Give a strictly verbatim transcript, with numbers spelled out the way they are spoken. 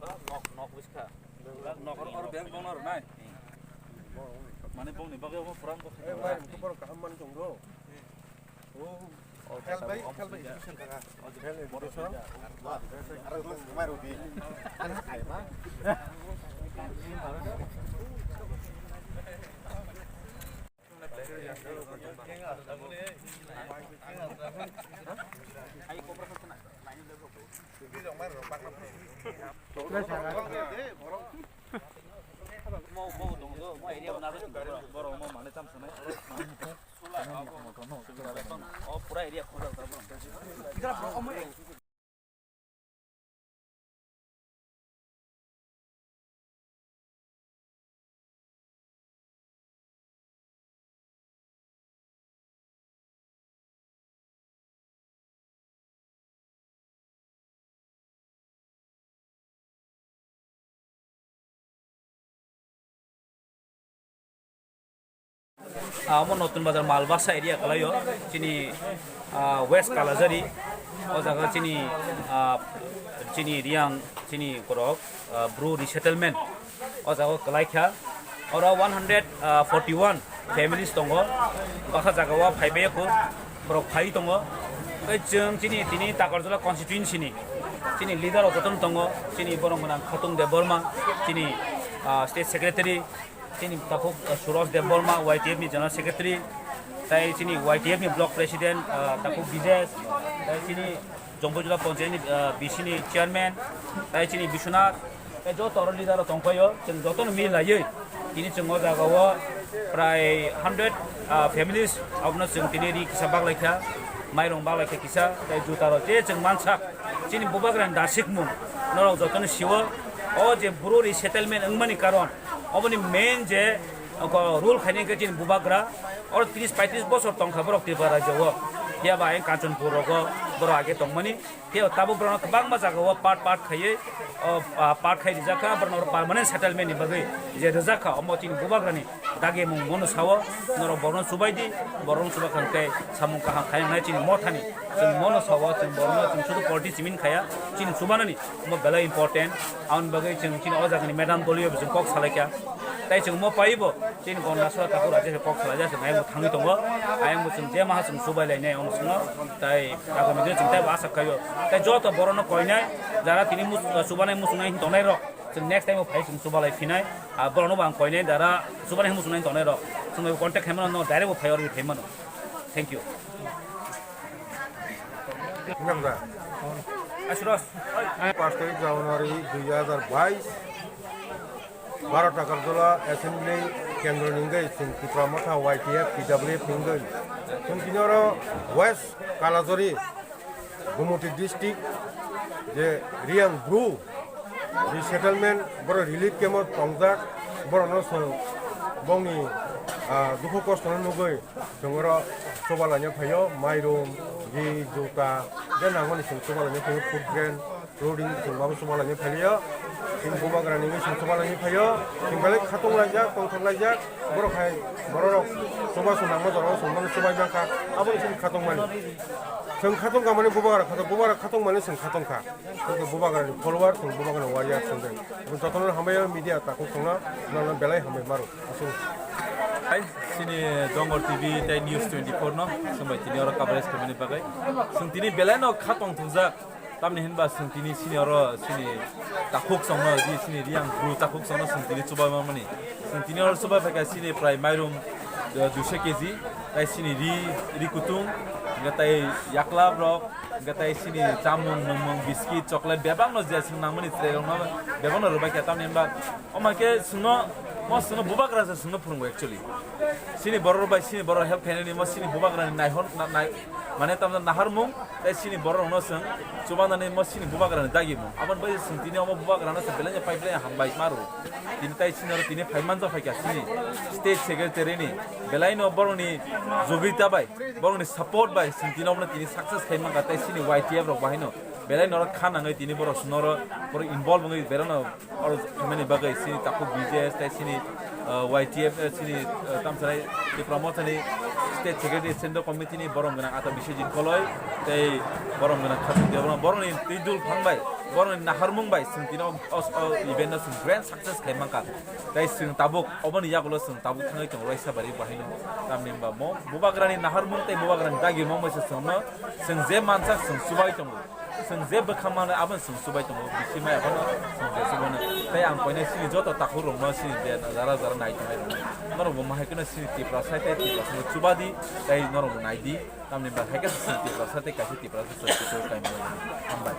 Nok, nok wngkha. Nok or, or bag bono rwnai. Mane bongni bagwi omo pura wngkha. Eh, mai rwngkha borok kaham mani tongo. Oh, health bai, health bai education kha. Health education. Aro mai rwdi. Ah, omo Notun Bazar Malbasa area kalaio, chini, ah, West Kalajari, o jaga chini, ah, chini Riang, chini korok, ah, Bru resettlement, o jaga kwlai kha. Oro one hundred forty-one families tongo, baksa jaga o phai bai kho, borok phai tongo. Tei chwng chini tini Takarjala constituency ni chini leader rok jotono tongo, chini borok gwnang Khatung Debbarma, chini, ah, state secretary, chini takhuk, ah, Suraj Debbarma, Y T F ni general secretary, tei chini Y T F ni block president, ah, takhuk Bijesh, tei chini Jompuijala Panchayat ni, ah, B C ni chairman, tei chini Biswanath, tei joto oro leader rok tongphaio, chwng jotono mil laiwi tini chwng o jaga o prai hundred, ah, families abono chwng tini ri kisa baglai kha, mairung baglai kha kisa, tei juta rok je chwng mansak chini bubagrani dasikmung norok jotono sio, o je Bru resettlement wngmani karon, oboni main je, o, rule khaina hwnkhe chini bubagra, oro tris paitris bosor tongkha borok Tripura rajyo o. Phiya ba ayang Kanchanpur rogo borok age tongmani. Phiya tabuk borokno kwbangma jaga o part part khaiwi, o, ah, part khai rijak kha, borokno oro permanent settlement ni bagwi je rijak kha, omo chini bubagrani dagi mung mono sao, norok borokno chubai di, borokno chuba kha hwnkhe samung kaham khai wngnai chini mothani. Chwng mono sao, chwng borokno chwng sudu politics simin khaya, chini chubanani omo belai important. Aboni bagwi chwng chini o jagani madam doliyo bo chwng kok salaikha. Tei chwng mo paibo chini Gondasora Thakur raja se kok salaijak, chwng ayang bo thangwi tongo. Ayang bo chwng je maha chwng chubai lainai ono chwngno. Tei agami dino chwng teibo asa khaio. Tei joto borokno koinai, jara tini mus-, chubanai muchungnai hin tongnai rok, chwng next time o phai chwng chubalai phinai. Ah, borokno bo ang koinai, jara chubanai muchungnai tongnai rok, chwng bai contact khaimano, no direct bo phai oro phai mano. Thank you. Nang da? Asuros. Paanch tarik January dui hajar bais, Bharat Takarjala Assembly Kendro ni wngwi chwng Tipra Motha Y T F T W F ni wngwi chwng tini oro West Kalajori, Gumoti District, je Riang Bru resettlement, borok relief camp o tongjak, borokno chwng bongni, ah, dukhu kosto no nugwi chwng oro chuba laina phaio, mairum, ri, juta, je nangmani chwng chuba laina phaio, food grain, clothing, chwng mabo chuba laina phaio, chwng bubagra ni wngwi chwng chuba laina phaio, chwng belai khatung laijak, tongthok laijak, borok hai borok rok chuba chwng nangma jora o chwng mano chubai mankha, aboni chwng khatungmani, chwng khatungkha mani bubagra khatung, bubagra khatungmani chwng khatungkha. Chwng bubagrani follower, chwng bubagrani warrior chwng de. Chwng jotono hambai o media takhuk chwngno, nono belai hambai maro. Aswk. Hai, chini Dongor T V tei News twenty-four no, chwng bai tini oro coverage khaimani bagwi. Chwng tini belai no kha tongthokjak. Tamni hinba chwng tini chini oro chini takhuk chwngno, di chini Riang Bru takhuk chwngno chwng tini chubai mamani. Chwng tini oro chubai phaikha chini prai mairum, eh, duiso K G, tei chini ri, ri kutung, hingke tei yaklap rok, hingke tei chini chamung, nwngmung, biscuit, chocolate, bebakno je chwng nangmani chwrairokno bebakno rwbaikha, tamni hinba omo khe chwngno, mo chwngno bubagra se chwngno phwrwngo actually. Chini borok rok bai chini borok help khainani mo chini bubagrani naihor, na-, nai-, mane tamjani naharmung, tei chini borok rokno chwng chubanani mo chini bubagrani dagimung. Aboni bagwi chwng tini omo bubagrano chwng belai no pai belai hambai ma rwo. Tini tai chini oro tini phai manjak phaikha chini state secretary ni belai no borokni jogita bai, borokni support bai chwng tini omono tini success khai mankha tei chini Y T F rok bahai no belai norok kha nangwi tini borok chwngno oro borok involve wngwi belai no oro thangmani bagwi chini takhuk B J S tei chini, uh, Y T F, eh, chini, uh, tamsai Tipra Mothani state secretary central committee ni borom gwnang ata Biswajit Koloi tei borom gwnang Khatung Debbarma borokni twi dul phang bai Borokni naharmung bai chwng tini o, o, o event no chwng grand success khlai mankha. Tei chwng tabuk oboni yagulo chwng tabuk thangwi tongo Raisabari bahaino. Tamni hwnba mo Bubagrani naharmung tei Bubagrani dagimung bai se chwngno chwng je mansak chwng chubai tongo. Chwng je bwkha mano abono chwng chubai tongo. Bisi mai abono chwng je chubano. Tei ang koinai chini joto takhukrokno chini je jara jara nai tongnai rokno. Norokbo ma hai kheno chini Tiprasa tei Tiprasano chubadi tei norokbo naidi. Tamni hwnba hai khe chwng Tiprasa tei kaisa Tiprasa chwng kaimani. Hambai.